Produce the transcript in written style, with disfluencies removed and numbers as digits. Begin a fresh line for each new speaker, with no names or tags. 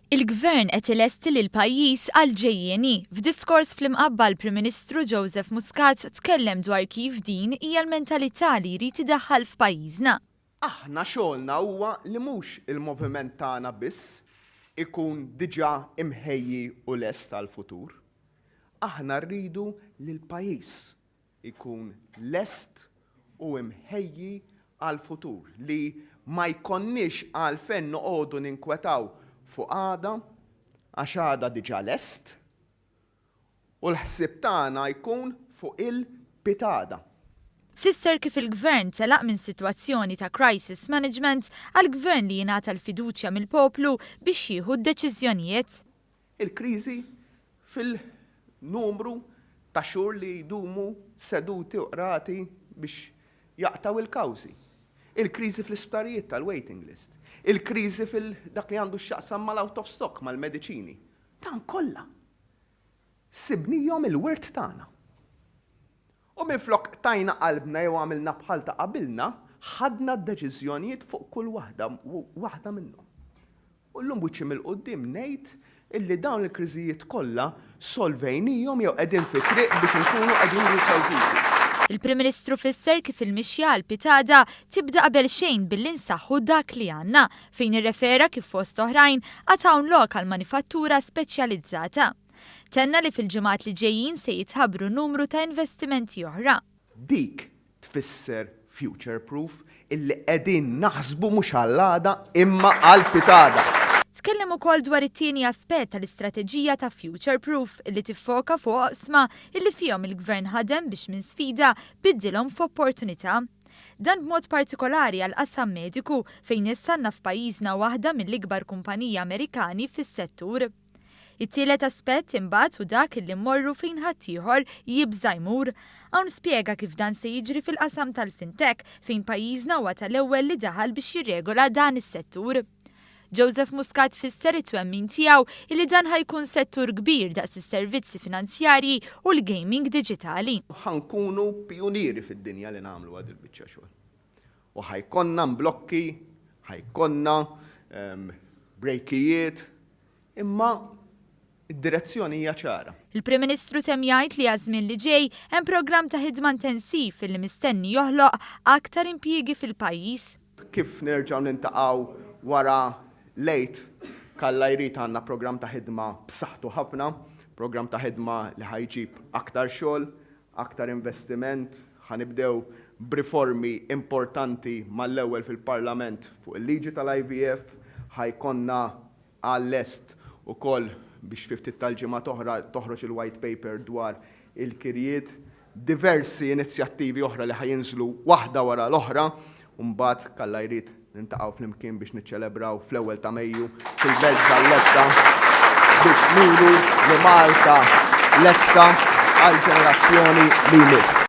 Il-Gvern qed ilesti lill-pajjiż għall-ġejjieni. F'diskors fl-Imqabba l-Prim Ministru Joseph Muscat tkellem dwar kif din hija l-mentalità li jrid idaħħal f'pajjiżna.
Aħna xogħolna huwa li mhux il-moviment tagħna biss ikun diġà imħejji u lest għall-futur. Aħna rridu li l-pajjiż ikun lest u imħejji għall-futur, li ma jkollniex għalfejn noqogħdu ninkwetaw fuq għada, għax għada diġà lest, u l-ħsieb tagħna jkun fuq il-pitgħada.
Fisser kif il-Gvern telaq minn sitwazzjoni ta' crisis management għal Gvern li jingħata l-fiduċja mill-poplu biex jieħu d-deċiżjonijiet.
Il-kriżi fil-numru ta' xhur li jdumu seduti u qrati biex jaqtgħu il-kawżi. Il-kriżi fl-isptarijiet tal-waiting list. Il-kriżi fil dak li għandu x'jaqsam mal-out of stock, mal-mediċini. Dawn kollha sibnihom il-wirt tagħna. U minflok qtajna qalbna jew għamilna bħal ta' qabilna, ħadna d-deċiżjonijiet fuq kull waħda waħda minnhom. U llum b'wiċċi mill-quddiem ngħid illi dawn il-kriżijiet kollha solvejnihom jew qegħdin fit-triq biex inkunu qegħdin risolvuti.
Il-Prim Ministru fisser kif il-mixja għal Pitada tibda qabel xejn billi nsaħħu dak li għandna, fejn irrefera kif fost oħrajn għad hawn lok għal manifattura speċjalizzata. Tenna li fil-ġimgħat li ġejjin se jitħabbru numru ta' investimenti oħra.
Dik tfisser future proof illi qegħdin naħsbu mhux għall-għada imma għal pitgħada.
Tkellem ukoll dwar it-tieni aspett tal-istrateġija ta' future proof illi tiffoka fuq oqsma illi fihom il-Gvern ħadem biex minn sfida biddilhom f'opportunità. Dan b'mod partikolari għall-qasam mediku fejn issa għandna f'pajjiżna waħda mill-ikbar kumpaniji Amerikani fis-settur. It-tielet aspett imbagħad hu dak illi mmorru fejn ħaddieħor jibża' jmur. Hawn spjega kif dan se jiġri fil-qasam tal-fintech fejn pajjiżna huwa tal-ewwel li daħal biex jirregola dan is-settur. Joseph Muscat fisser it-twemmin tiegħu illi dan ħa jkun settur kbir daqs is-servizzi finanzjarji u l-gaming diġitali.
Ħa nkunu pijunieri fid-dinja li nagħmluha dil-biċċa xogħol. U ħa jkollna mblokki, ħa jkollna brejkijiet, Imma d-direzzjoni hija ċara.
Il-Prim Ministru temm jgħid li għaż-żmien li ġej hemm programm ta' ħidma intensiv illi mistenni joħloq aktar impjiegi fil-pajjiż.
Kif nerġgħu niltaqgħu wara l-Għid, k'Alla jrid għandna programm ta' ħidma b'saħħtu ħafna, programm ta' ħidma li ħa jġib aktar xogħol, aktar investiment, ħa nibdew b'riformi importanti mal-ewwel fil-Parlament fuq il-liġi tal-IVF, ħa jkollna Għal-lest ukoll biex fi ftit tal-ġimgħat oħra toħroġ il-White Paper dwar il-kirjiet, diversi inizjattivi oħra li ħa jinżlu waħda wara l-oħra u mbagħad k'Alla jrid niltaqgħu flimkien biex niċċelebraw fl-ewwel ta' Mejju fil-Belt Valletta biex nuru li Malta lesta għall-ġenerazzjoni li jmiss.